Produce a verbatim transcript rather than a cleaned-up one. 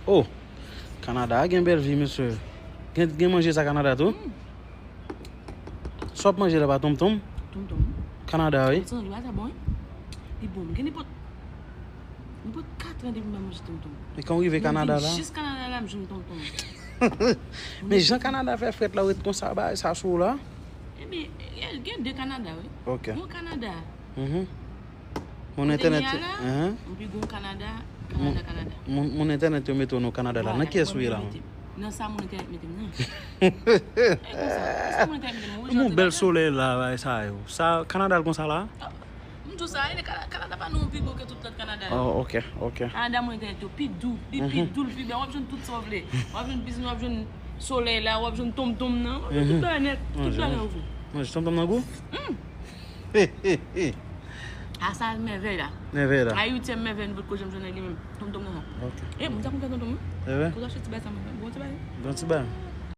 Oh, Kanada a gen bèl vi, mesye. Gen, gen manje sa Kanada tou? Sa w ap manje la pa tonmtonm? Tonmtonm. Kanada, wi. Ou santi bagay sa bon, wi? Li bon. M gen nenpòt, nenpòt kat an depi m pa manje tonmtonm. E kan w rive Kanada la? Jis Kanada la, m jwenn tonmtonm. Men jan Kanada fè frèt la, ou ret konsa, bagay sa sou ou la? Ebyen, gen de Kanada, wi. Ok. Yon Kanada. Mhm. Moun entènèt yo, moun pi gwo Kanada, Kanada, Kanada. Moun, moun entènèt yo mete w nan Kanada la. Nan kiyès ou ye la? Nan sa moun entènèt mete m nan. E konsa, sa moun entènèt mete m. Ou bèl solèy la, bay sa yo. Sa, Kanada l konsa la? M di w sa, e Kanada pa nou pi gwo ke tout lòt Kanada yo. Oh, ok, ok. Kanada moun entènèt yo pi dou, li pi dou, li pi bèl. W ap jwenn tout sa w vle. W ap jwenn piscine, w ap jwenn solèy la, w ap jwenn tonmtonm nan, w ap jwenn tout bagay nèt, tout bagay ou vle. Manje tonmtonm nan gou? A sa mèvèy la. Mèvèy la. A uityèm mèvèy nou potko janm jwenn nan li menm. Tonmtonm nan. Ok. E, m t ap fè tonmtonm, wi. E vre? Kote w achte ti bagay sa, mwen? Bon ti bagay. Bon ti bagay.